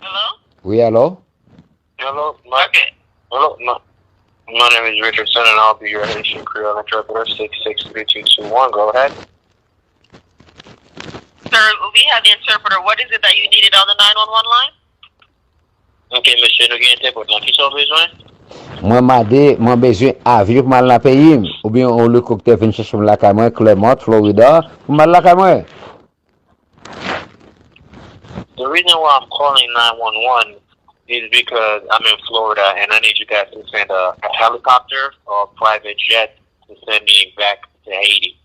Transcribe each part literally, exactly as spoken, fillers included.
Hello? Wi, alo? Hello, my, okay. Hello, my, my name is Richardson, and I'll be your Haitian Creole interpreter, six six three two two one. Go ahead. Sir, we have the interpreter. What is it that you needed on the nine one one line? Ok, mesye, nou gen entèprèt la. Kisa w bezwen? Mwen mande, mwen bezwen avyon pou m al nan peyi m, oubyen yon elikoptè vin chèche m lakay mwen, Clermont, Florida, pou m al lakay mwen. The reason why I'm calling nine one one is because I'm in Florida and I need you guys to send a, a helicopter or a private jet to send me back to Haiti.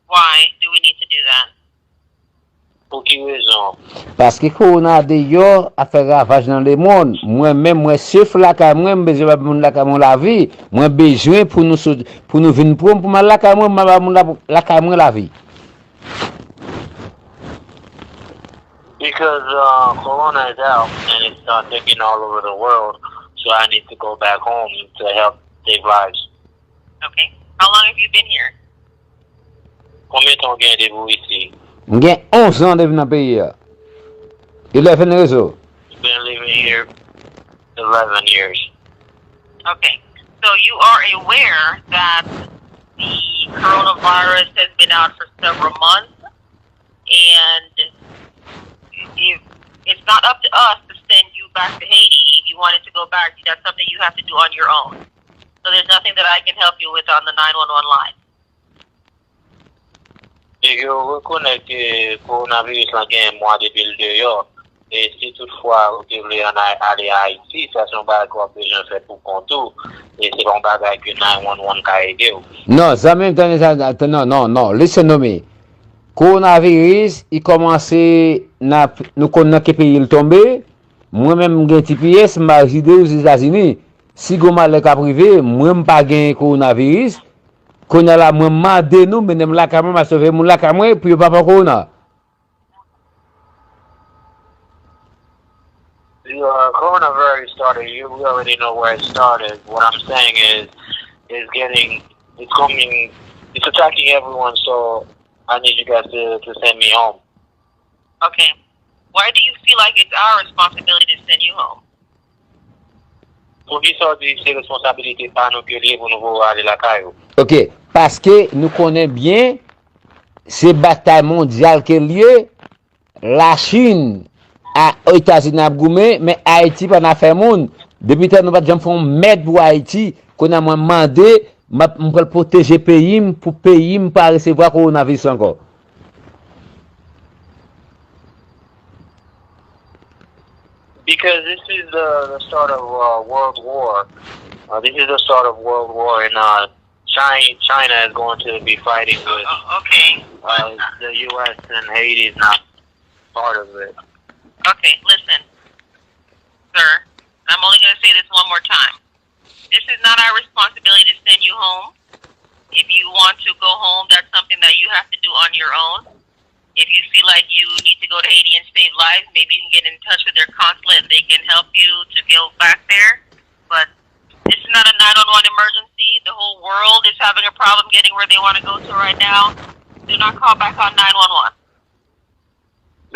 Why do we need to do that? Pou ki rezon? Paske kowona deyò ap fè ravaj nan lemonn. Mwen menm, mwen sèf lakay mwen, m bezwen bay moun lakay mwen lavi. Mwen bezwen pou nou sot, pou nou vin pran m pou m al lakay mwen, m al bay moun la, lakay mwen lavi. Because uh, corona is out and it's uh, taking all over the world, so I need to go back home to help save lives. Okay. How long have you been here? Konbyen tan w gen depi w isi? M gen onz an depi nan peyi a. Eleven years old. You've been living here eleven years. Okay. So you are aware that the coronavirus has been out for several months, and if it's not up to us to send you back to Haiti, if you wanted to go back, that's something you have to do on your own. So there's nothing that I can help you with on the nine one one line. Nèg yo rekonèt ke kowonaviris lan gen mwa depi l deyò. E si toutfwa ou te vle ann a- ale Ayiti, sa se yon bagay ke w ap bezwen fè pou kont ou. E se pa yon bagay ke nine one one ka ede w. Non, zanmi m, tande sa, non, non, non, listen to me. Kowonaviris, li kòmanse nan, nou konn nan ki peyi l tonbe. Mwen menm, m gen T P S, m pa rezide Ozetazini. Si gon malè k ap rive, mwen m pa gen kowonaviris, kounye a la, mwen mande nou, mennen m lakay mwen, m a sove moun lakay mwen, pou yo pa pran kowona. The uh, coronavirus started. You, we already know where it started. What I'm saying is, it's getting, it's coming, it's attacking everyone. So I need you guys to, to send me home. Okay. Why do you feel like it's our responsibility to send you home? Poukisa w di se responsabilite pa nou ke l ye pou nou voye w ale lakay ou? Ok, paske nou konnen byen se batay mondyal ke l ye. Lachin a Etazini ap goumen, men Ayiti pa nan afè moun. Depi tan nou pa t janm fè yon mèd pou Ayiti, kounye a mwen mande, m ap, m pral pwoteje peyi m pou peyi m pa resevwa kowonaviris ankò. Because this is the, the start of uh, World War. Uh, this is the start of World War, and uh, China, China is going to be fighting with uh, okay. Uh, the U S, and Haiti is not part of it. Okay, listen, sir. I'm only going to say this one more time. This is not our responsibility to send you home. If you want to go home, that's something that you have to do on your own. If you feel like you need to go to Haiti and save lives, maybe you can get in touch with their consulate and they can help you to go back there. But this is not a nine one one emergency. The whole world is having a problem getting where they want to go to right now. Do not call back on nine one one.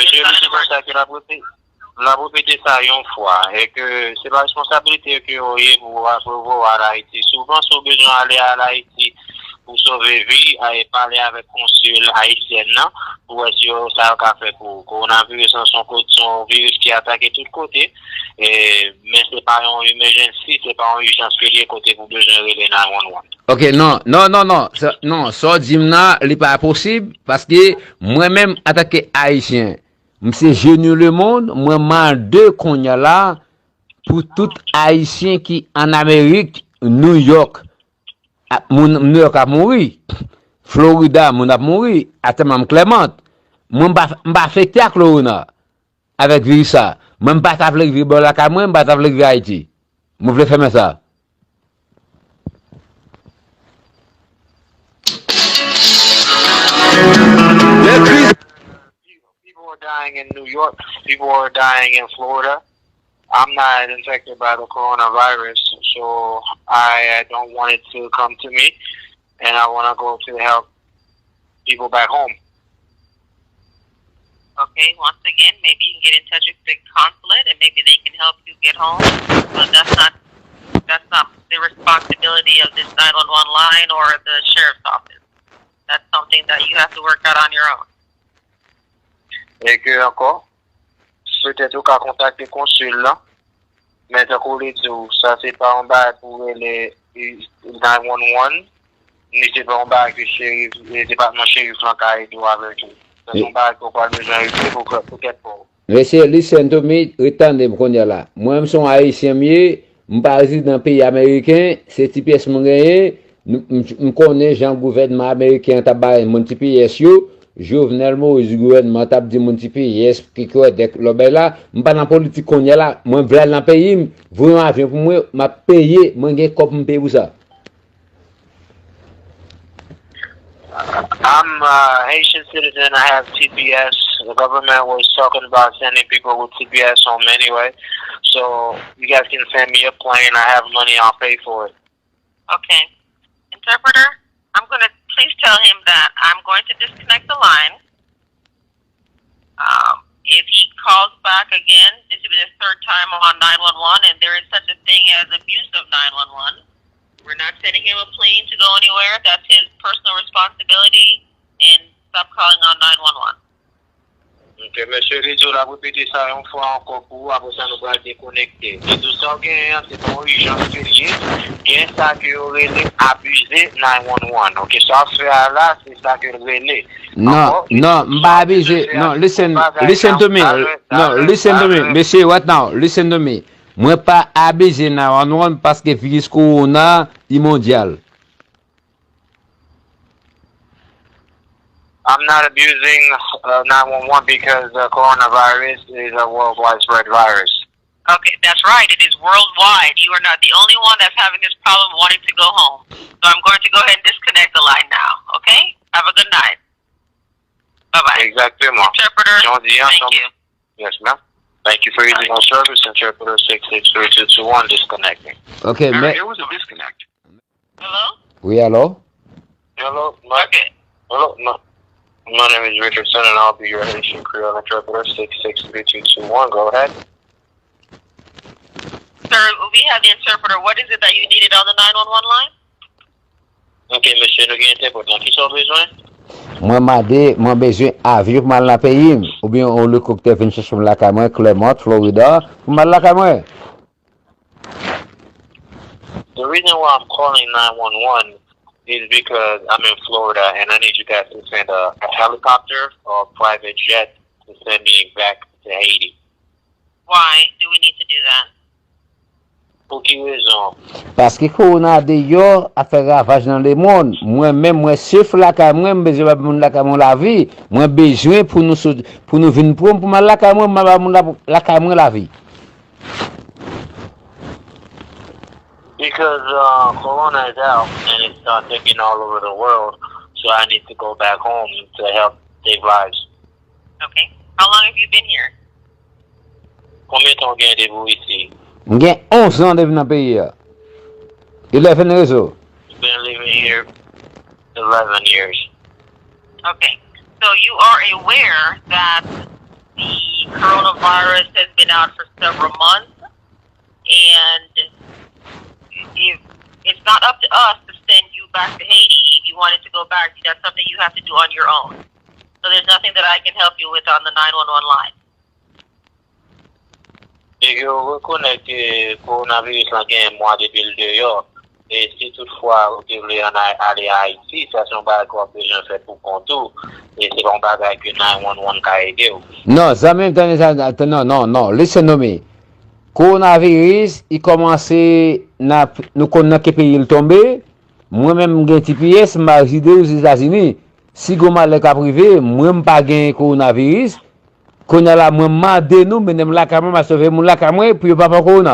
Mesye, li di konsa ke l ap repete, l ap repete sa yon fwa, e ke se pa responsabilite yo ke yo ye pou w ap voye w al Ayiti. Si w panse w bezwen ale al Ayiti pou sove vi, e pale avèk konsil ayisyèn nan, pou wè si yo, sa yo ka fè pou ou. Kowonaviris lan se yon ko-, se yon viris ki atake tout kote, e, men se pa yon emergency, se pa yon ijans ke l ye kote pou bezwen rele nine one one. Ok, non, non, non, non, sa, non, sa w di m nan, li pa posib, paske mwen menm, antanke Ayisyen, m se Jeni Lemonn, mwen mande kounye a la pou tout Ayisyen ki ann Amerik, New York, ap, moun New York ap mouri, Florida, moun ap mouri, atè m Clermont. Mwen m pa, m pa afekte ak kowona, avèk viris sa. Mwen m pa ta vle rive bò lakay mwen, m pa ta vle rive Ayiti. Mwen vle fèmen sa. People are dying in New York. People are dying in Florida. I'm not infected by the coronavirus, so I, I don't want it to come to me, and I want to go to help people back home. Okay, once again, maybe you can get in touch with the consulate and maybe they can help you get home. But that's not that's not the responsibility of this nine one one line or the sheriff's office. That's something that you have to work out on your own. E ke ankò, petèt ou ka kontakte konsil lan, men tankou w di w, sa se pa yon bagay pou rele nine one one, ni se pa yon bagay ke cherif, depatman cherif lan ka ede w avèk li. Sa se yon bagay ke w pral bezwen regle pou, pou tèt pa w. Mesye, listen to me, ret tande m kounye a la. Mwen, m se yon Ayisyen m ye, m pa rezidan peyi ameriken, se ti pyès mwen genyen, m, m, m konnen jan gouvènman ameriken an t ap bay moun ti pyès yo, Jovenel Moïse gouvènman an t ap di moun ti pyès ki kwè dèk lòbèy la, m pa nan politik kounye a la, mwen vle al nan peyi m, voye yon avyon pou mwen, m ap peye, mwen gen kòb m peye pou sa. I'm a Haitian citizen. I have T P S. The government was talking about sending people with T P S home anyway. So you guys can send me a plane. I have money. I'll pay for it. Okay. Interpreter, I'm going to please tell him that I'm going to disconnect the line. Um, if he calls back again, this will be the third time on nine one one, and there is such a thing as abuse of nine one one. We're not sending him a plane to go anywhere. That's his personal responsibility, and stop calling on nine one one. Ok, mesye Rizzo, l ap repete sa yon fwa ankò pou ou, apre sa nou pral dekonekte. Li di w sa w genyen an, se pa yon ijans ke l ye, gen sa ke yo rele abize nine one one. Ok, sa w ap fè a la, se sa ke l rele. Non, non, m pa abize. Non, listen, listen to me. Non, listen to me. Mesye, what now? Listen to me. Mwen pa abize nine one one paske viris kowona i mondyal. I'm not abusing uh, nine one one because the coronavirus is a worldwide spread virus. Okay, that's right. It is worldwide. You are not the only one that's having this problem wanting to go home. So I'm going to go ahead and disconnect the line now. Okay? Have a good night. Bye bye. Exactement. Interpreter, thank you. Yes, ma'am. Thank you for using our service, interpreter six six three two two one, disconnecting. Ok, men. There was a disconnect. Hello? Wi, alo? Hello, my, Okay. Hello, my, my name is Richardson, and I'll be your Haitian Creole interpreter, six six three two two one. Go ahead. Sir, we have the interpreter. What is it that you needed on the nine one one line? Ok, mesye, nou gen entèprèt lan. Kisa w bezwen? Mwen mande, mwen bezwen avyon pou m al nan peyi m, oubyen yon elikoptè vin chèche m lakay mwen, Clermont, Florida, pou m al lakay mwen. The reason why I'm calling nine one one is because I'm in Florida and I need you guys to send a, a helicopter or a private jet to send me back to Haiti. Why do we need to do that? Pou ki rezon? Paske kowona deyò ap fè ravaj nan lemonn. Mwen menm, mwen sèf lakay mwen, m bezwen bay moun lakay mwen lavi. Mwen bezwen pou nou sot, pou nou vin pran m pou m al lakay mwen, pou m al bay moun la, lakay mwen lavi. Because uh, Corona is out and it's uh, taking all over the world, so I need to go back home to help save lives. Okay. How long have you been here? Konbyen tan w gen depi w isi? M gen onz an depi nan peyi a. Eleven years old. You've been living here eleven years. Okay. So you are aware that the coronavirus has been out for several months, and if it's not up to us to send you back to Haiti. If you wanted to go back, that's something you have to do on your own. So there's nothing that I can help you with on the nine one one line. Depi yo rekonèt ke kowonaviris lan gen mwa depi l deyò, e si toutfwa ou te vle ann ale Ayiti, sa se yon bagay ke w ap bezwen fè pou kont ou, e se pa yon bagay ke nine one one ka ede w. Non, zanmi m, tande sa, non, non, non, listen to me. Kowonaviris, i kòmanse nan, nou konn nan ki peyi l tonbe, mwen menm m gen T P S, m pa rezide Ozetazini. Si gon malè k ap rive, mwen m pa gen kowonaviris, Kounye a la, mwen mande nou mennen m lakay mwen, m a sove moun lakay mwen pou yo pa pran kowona.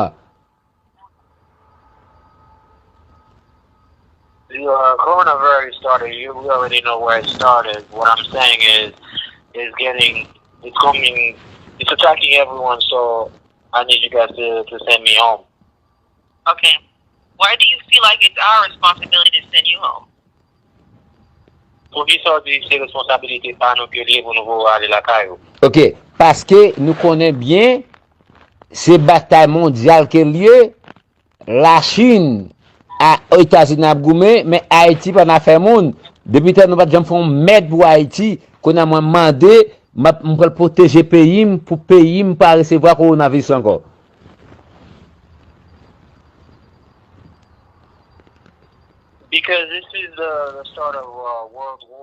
The uh, coronavirus started. You we already know where it started. What I'm saying is, it's getting, it's coming, it's attacking everyone. So I need you guys to, to send me home. Okay. Why do you feel like it's our responsibility to send you home? Poukisa w di se responsabilite pa nou ke l ye pou nou voye w ale lakay ou? Ok, paske nou konnen byen se batay mondyal ke l ye. Lachin a Etazini ap goumen, men Ayiti pa nan afè moun. Depi tan nou pa t janm fè yon mèd pou Ayiti, kounye a mwen mande, m ap- m pral pwoteje peyi m pou peyi m pa resevwa kowonaviris ankò. Because this is the, the start of uh, World War.